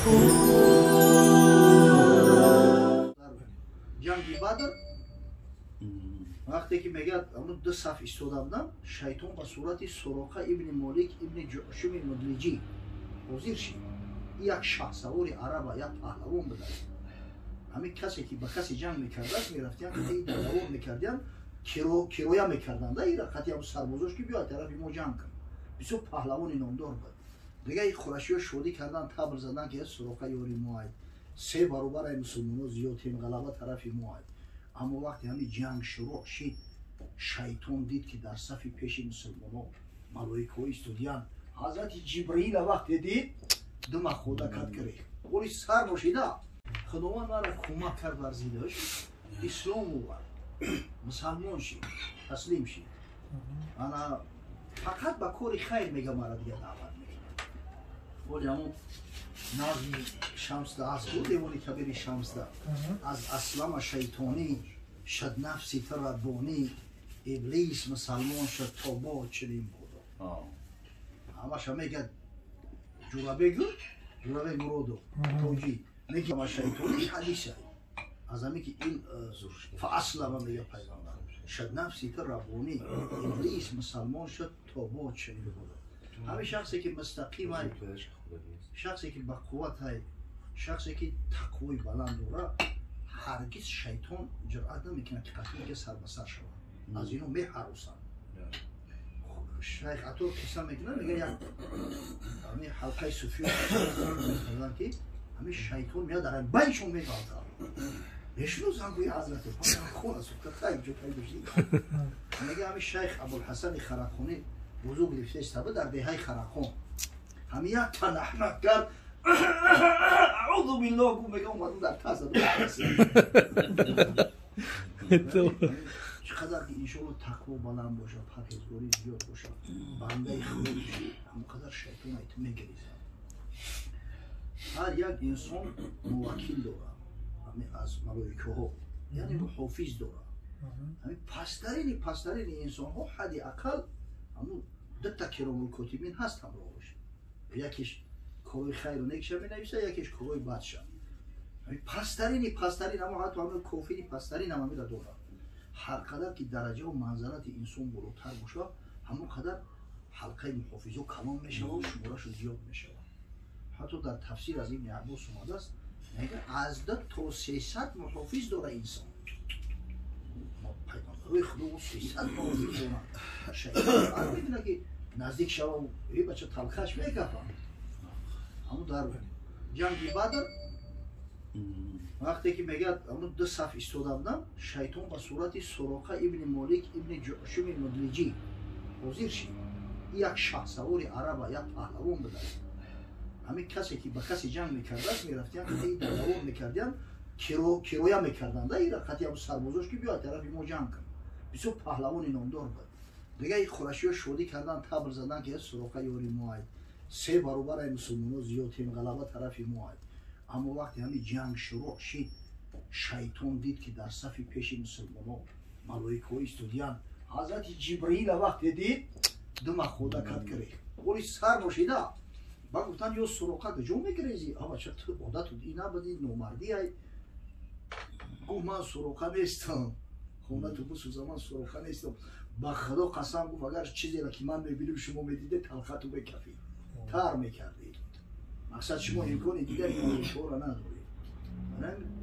Ҷанги Бадр вақте ки мегӯяд ҳамун ду саф истода будам, шайтон ба сурати Суроқа ибни Молик ибни Ҷушуми Мудлиҷӣ ҳозир шид. Як шаҳсавори араба, як паҳлавон будааст. Ҳамин касе ки ба касе ҷанг мекардааст, мерафтиян, давор мекардиян, кироя мекарданд ира қати ҳамун сарбозош ки биё тарафи мо ҷанг кун. Бисёр паҳлавони номдор буд. Дига и қурашиҳо шодӣ кардан, табл задан ки Суроқа ёри мо ай, се баробар ай мусулмоно зиёдем, ғалаба тарафи мо ай. Аммо вақте ҳамин ҷанг шурӯъ шид, шайтон дид ки дар сафи пеши мусулмоно малоикаҳо истодиянд. Ҳазрати Ҷибраила вақте дид, дума хода кад гирифт, оли сар бошида. Худованд мара кӯмак кард бар зидаш, ислом овард, мусалмон шид, таслим шид. Ана фақат ба кори хайр мега мара дига даъват мекунад. Оли ҳамон назми Шамсда аст буд, девони кабири Шамсда аз аслама шайтонӣ шад нафси ту раббонӣ, иблис мусалмон шуд то бод чунин бодо. Ҳамаша мегӯяд Ҷурабегу Ҷурабег Муродов тоҷик меги ама шайтонӣ ҳадиса аз ҳаме ки ин фааслама мега пайғамбар шад нафси ту раббонӣ, иблис мусалмон шуд то бод чунин бодо. Ҳамин шахсе ки мустақим ай, шахсе ки ба қувват ай, шахсе ки тақвои баланд дорад, ҳаргиз шайтон ҷуръат намекунад ки қатъи сар ба сар шавад. Аз ино меҳаросанд. Шайх Атор қисса мекунад, мега як ҳамин ҳалқаи суфиё мекарданд ки ҳамин шайтон меяд дар байншон меғалтад. Мешиносанд гӯи ҳазрате хона сухта хайр ҷо пайдо шид. Мега ҳамин шайх Абулҳасани Харақхонӣ бузург гирифтаиста буд дар деҳаи Харахон. Ҳамин як танаҳнак кард, аъузу биллоҳ гуфт, мега омадам дар таза. Чӣ қадар ки иншоалло тақво баланд бошад, парҳезгорӣ зиёд бошад, бандаи Худо бошӣ, ҳамон қадар шайтон ай ту мегирезад. Ҳар як инсон муваккил дорад, ҳамин аз малоикаҳо, яъне муҳофиз дорад. Ҳамин пасттарини пасттарини инсонҳо ҳадди ақал ҳамун дута киромулкотибин ҳаст ҳамроҳаш. Якеш корҳои хайру некша менависад, якеш корҳои бадша. Пасттарини пасттарин ҳамо ҳатто ҳамин кофири пасттарин ҳам ҳамира дорад. Ҳар қадар ки дараҷаву манзалати инсон болотар бошад, ҳамон қадар ҳалқаи муҳофизо калон мешавад, шуморашу зиёд мешавад. Ҳатто дар тафсир аз Ибни Аббос омадааст, мегӯяд аз 2 то 300 муҳофиз дора инсон. Пайғамбарои Худо 300 муҳофиз доранд. Шайтон медонад ки наздик шава, э бача талхаш мекафад. Аммо дар ҷанги Бадр вақте ки мегӯяд ҳамун ду саф истода будам, шайтон ба сурати Суроқа ибни Молик ибни Ҷушуми Мудлиҷӣ ҳозир шид. Як шаҳсавори араба, як паҳлавон будааст. Ҳамин касе ки ба касе ҷанг мекардааст, мерафтиян, давор мекардиян, кироя мекарданд ира қати ҳамун сарбозош ки биё тарафи мо ҷанг кун. Бисёр паҳлавони номдор буд. Дига и қурашиҳо шодӣ кардан, табл задан ки Суроқа ёри мо ай, се баробар ай мусулмоно зиёдем, ғалаба тарафи мо ай. Аммо вақте ҳамин ҷанг шурӯъ шид, шайтон дид ки дар сафи пеши мусулмоно малоикаҳо истодиянд. Ҳазрати Ҷибраила вақте дид, дума хода кад гирифт, оли сар бошида. Ба гуфтанд ё Суроқа куҷо мегирезӣ? А бача, ту одату ин набуди, номардӣ ай. Гуфт ман Суроқа нестам, хонату бисӯза, ман Суроқа нестам. Ба Худо қасам, гуфт, агар чизеро ки ман мебинам шумо медиде, талхату мекафид, тар мекардед. Мақсад шумо имкони дидани малоикаҳоро надоред.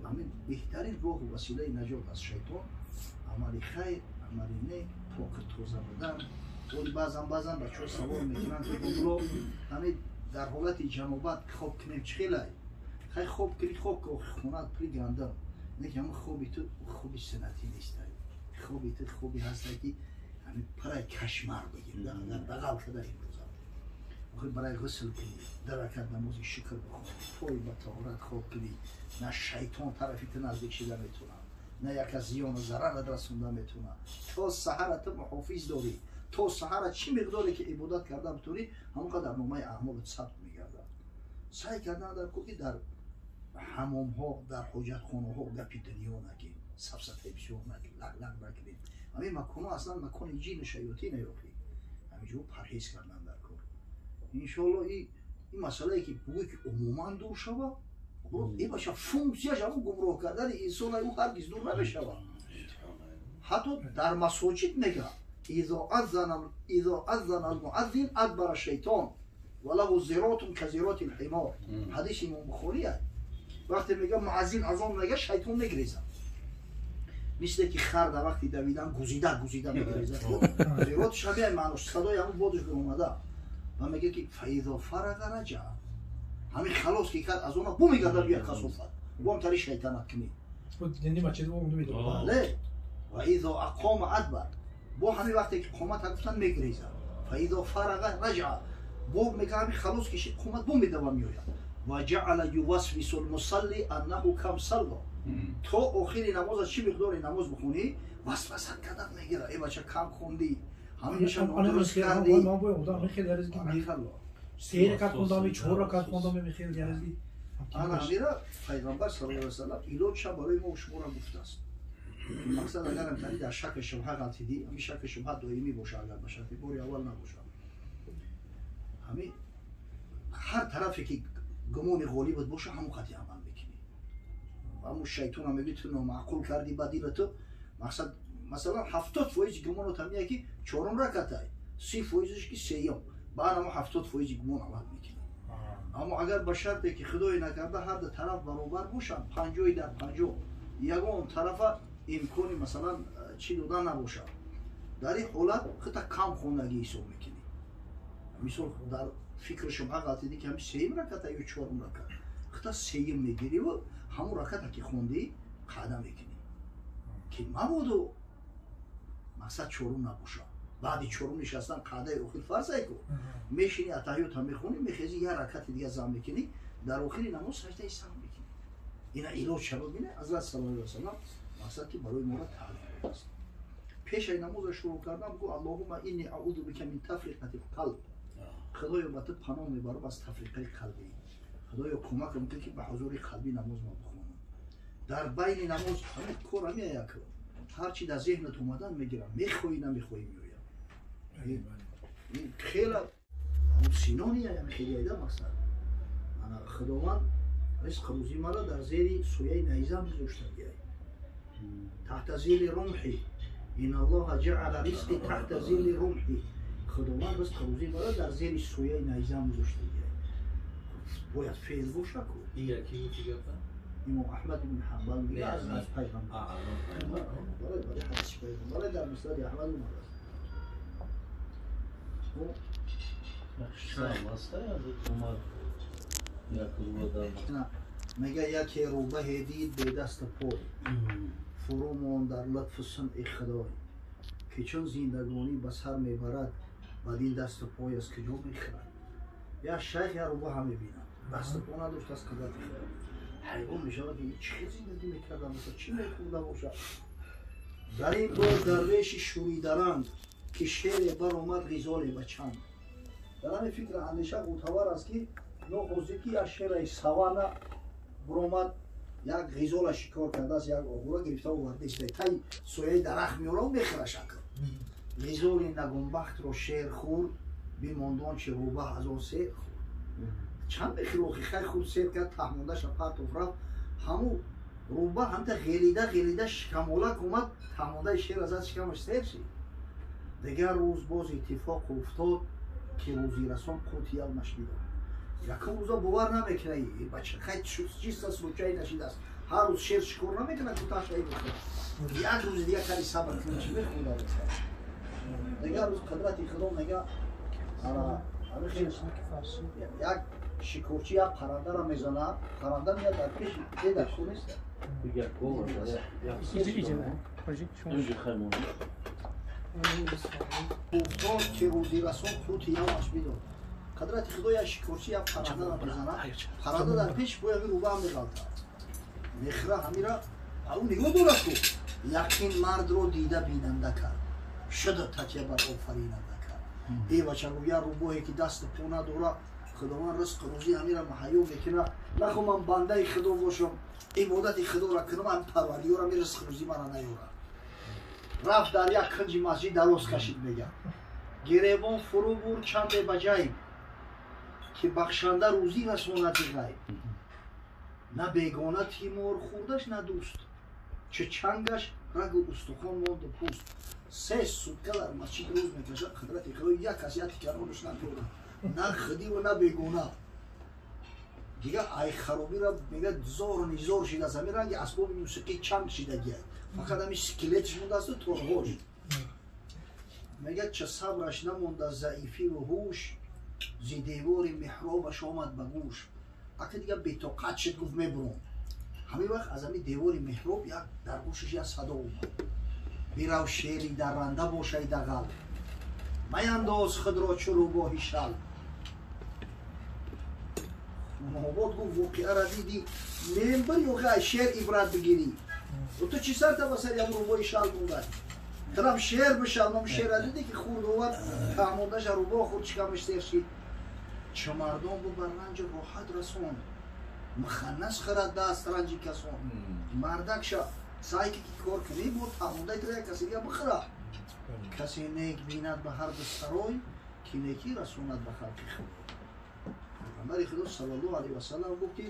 Ҳамин беҳтарин роҳу василаи наҷот аз шайтон амали хайр, амали нек, поку тоза будан. Оли баъзан баъзан бачаҳо савол мекунанд ки бобуло, ҳамин дар ҳолати ҷанобат хоб кунем чӣ хелай? Хай хоб кунӣ, хоб ки охи хонаат пури гандам. Не ки ҳамин хоби ту хоби суннатӣ нестай. Хоби ту хоби ҳастай ки ҳамин парай кошмар бигир, дар дағал када имрӯза. Охир барои ғусл кунӣ, ду ракат намози шукр бихонӣ, пой ба таҳорат хоб кунӣ, на шайтон тарафи ту наздик шида метавонад, на як аз зиёну зарарат расонда метавонад. То саҳара ту муҳофиз дорӣ, то саҳара чӣ миқдоре ки ибодат карда битонӣ, ҳамон қадар номаи аъмолат сабт мегардад. Саъй кардан дар ко ки дар ҳамомҳо, дар ҳоҷатхонаҳо гапи дунё накунем, сафсатаи бисёр накунем, лақлақ накунем. Ҳамин маконҳо аслан макони ҷину шаётин охи. Ҳамин ҷо парҳез кардан дар кор. Иншоалло и Ин масъалае ки бугӯй ки умуман дур шава, ин баша функсияш ҳамун гумроҳ кардани инсон, ӯ ҳаргиз дур намешавад. Ҳатто дар масоҷид мега: изо аззана алмуаззин адбара шайтон ва лаҳу зиротун ка зироти лҳимор. Ҳадиси Имом Бухория. Вақте мега муаззин азон мега, шайтон мегрезад, мисле ки хар дар вақти давидан гузида гузида мегрезад. Зиротш ҳамин маънош, садои ҳамун бодаш баромада. Ва мега ки фаизо фарага раҷа, ҳамин халос ки кард азона, бу мегардад бия касофат, бом тари шайтанат кунӣ. Бале, ва изо ақома адбар, бо ҳамин вақте ки қомат гуфтан мегрезад. Фаизо фарага раҷа, бо мега ҳамин халос кишид қомат, бо медава меояд. Ва ҷаала ювасвису лмусалли аннаҳу кам салло. То охири намоза чӣ миқдори намоз бихонӣ, васвасат кардан мегира: э бача, кам хондӣ, ҳаминаша нодуруст кардӣ. Се ракат хондам, чор ракат хондам, мехел. Ана ҳамира Пайғамбар саллаллоҳу алайҳи васаллам илоҷша барои мо шуморо гуфтааст. Мақсад, агарам тари дар шаки шубҳа ғалтидӣ, ҳамин шаки шубҳа доимӣ боша, агар ба шарти бори аввал набоша, ҳамин ҳар тарафе ки гумони ғолибат боша, ҳамон хати амал мекунӣ. Ҳамун шайтона мегӯи: ту номаъқул кардӣ ба дила ту. Мақсад, масалан, 70% гумонот ҳамия ки чорум ракатай, 30%-ш ки сеюм, баъд ҳамо 70% гумон амал мекунӣ. Аммо агар ба шарте ки худое накарда ҳар ду тараф баробар бошанд, 50 дар 50, ягон тарафа имкони, масалан, чӣ додан набошад, дар ин ҳолат хита кам хондагӣ ҳисоб мекунӣ. Мисол, дар фикри шумо ғалтидӣ ки ҳами сеюм раката ё чорум ракат, хита сеюм мегириву ҳамун раката ки хондӣ қаъда мекунӣ, ки мабодо, мақсад, чорум набошад. Баъди чорум нишастан қаъдаи охир фарзай ку, мешини, атаҳиёта мехонӣ, мехези, як ракати дига зам мекунӣ, дар охири намоз саждаи саҳв мекунӣ. Ина илоҷ шава. Бине, Ҳазрат саллаллоҳу алайҳи васаллам, мақсад, ки барои моро таълим додааст. Пешаи намоза шурӯъ кардан гу: аллоҳума инни аъузу бика мин тафриқати қалб. Худоё, ба ту паноҳ мебарам аз тафриқаи қалбӣ. Худоё, кӯмакам кун, ки ба ҳузури қалбӣ намоз ма бихонам. Дар байни намоз ҳамин кор ҳамеяк, ҳарчи дар зеҳнат омадан мегирам, мехоҳӣ, намехоҳӣ, меоям. Ин хела синония хеле айда. Мақсад, ана Худованд ризқ рӯзӣ мара дар зери сояи найзам гузоштагиай, таҳта зилли румҳи, инналлоҳа ҷаала ризқи таҳта зилли румҳи. Худованд ризқ рӯзӣ мара дар зери сояи найзам гузоштагиай, бояд феъл боша ку. Имом Аҳмад ибн Ҳанбал мега аз пайғамбар. Бале, ҳадиси пайғамбар дар Муснади Аҳмад омадааст. Шам аста Умар як рӯба. Мега яке рӯбаҳе дид бедасту пой, фурӯ монд дар лутфу сунъи Худой, ки чун зиндагонӣ ба сар мебарад, бадин дасту пой аз куҷо мехӯрад? Як шайх як рӯбаҳа мебинад, дасту по надошт, аз қудрати Худо ҳайрон мешавад, ки чӣ хел зиндагӣ мекарда бошад, чӣ мехӯрда бошад. Дар ин бор дарвеши шӯридаранг, ки шере баромад ғизоле ба чанг. Дар ҳамин фикр андеша мӯътабар аст, ки нохоздид, ки як шераи савана буромад, як ғизола шикор кардааст, як оғура гирифта оварда истода, тай сояи дарахт меорав, мехӯра шакл. Ғизоли нагунбахтро шер хӯрд, бимонд он чи рӯбаҳ аз он сер хӯрд. Чанд бехилохи хай хӯрд, сер кард, таҳмондаша партоф, рафт. Ҳаму рӯба ҳамта ғелида ғелида шикамолак омад, таҳмондаи шер азад, шикамаш сер шид. Дигар рӯз боз иттифоқ уфтод, ки рӯзирасон қути ялмаш бидод. Якум рӯза бовар намекунад: бача, хай чиста случай нашидааст, ҳар рӯз шер шикор намекунад, куташаи бихӯрад. Як рӯзи дига кари сабр кунӣ, чӣ мехӯрда. Дигар рӯз қудрати Худо, мега, як шикорчи як паррандара мезанад, парранда меяд дар пеши деда ку нест. Як инҷи хаймон. Уфтод, ки рӯзирасон қути ялмаш бидод. Қудрати Худо, як шикорчи як паррандара мезанад, парранда дар пеши пои ҳамин рӯбаҳам меғалтад, мехӯра ҳамира, ӯ нигоҳ дорад ку. Яқин мардро дида бинанда кард, шуда такя бар офаринанда кард. Э бача, гуфт, як рӯбоҳе ки дасту по надора, Худованд ризқу рӯзӣ ҳамира муҳайё мекунад. Нахо ман бандаи Худо бошам, ибодати Худоро кунам, ҳам Парвардигор ҳами ризқу рӯзӣ мара наёрад. Рафт, дар як кунҷи масҷид дароз кашид. Мега, гиребон фурӯ бурд чанде ба ҷайб, Ки бахшанда рӯзӣ расонад ғайб. На бегона тимор хӯрдаш, на дӯст, чӣ чангаш рагу устухон монду пӯст. 3 сутка дар масҷид рӯз мекашад, қудрати Худо як кас як тикаронаш надорад, на худиву на бегона. Дига ай харобира мега зор низор шидааст, ҳамин ранги асбоби мусиқӣ чанг шидагиай, фақат ҳамин скелетш мондааст торҳош. Мега ча сабраш намонда заифиву ҳуш, зи девори меҳробаш омад ба гӯш. Ака дига бетоқат шид, гуфт мебуром. Ҳамин вақт аз ҳамин девори меҳроб як дар гӯшаш як садо омад: бирав шери дарранда бошай дағал, маяндоз худро чу рӯбоҳи шал. Муҳобот гуфт воқеаро дидӣ, мембир ё ай шер ибрат бигирӣ? Ту чӣ сарта ба сари ям рӯбоҳи шал мондай? Трам шер бишав, ном шера дидӣ ки хурд овард, таҳмондаша рӯбоҳ хурд, шикамаш сер шид. Чӣ мардон бу бар ранҷи роҳат расон, муханнас хӯрад даст ранҷи касон. Мардак ша сай ки кор кунӣ, бо таҳмондаи тро як касе дига бихӯра. Касе нек бинад ба ҳар ду сарой, ки некӣ расонад ба халқи Худо. Пайғамбари Худо саллаллоҳу алайҳи васаллам гуфт ки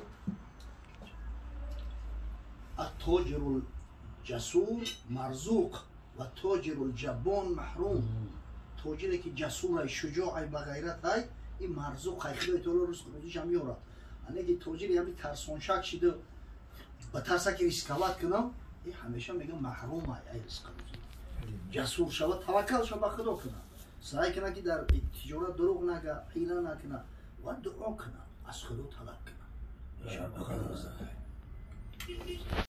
аттоҷирул ҷасур марзуқ ва тоҷирул ҷаббон маҳрум. Тоҷире ки ҷасурай, шуҷоай, ба ғайратай, ин марзуқай, Худои таоло ризқу рӯзишам меорад. Ане ки тоҷире ҳами тарсоншак шиду ба тарса ки рисковать кунам, ин ҳамеша мегӯям маҳрумай ай ризқу рӯзӣ. Ҷасур шава, таваккал ша ба Худо кунад, саъй кунад ки дар тиҷорат дурӯғ нага, ҳила накунад ва дуо кунад, аз Худо талаб кунад. Иншоалло Худо.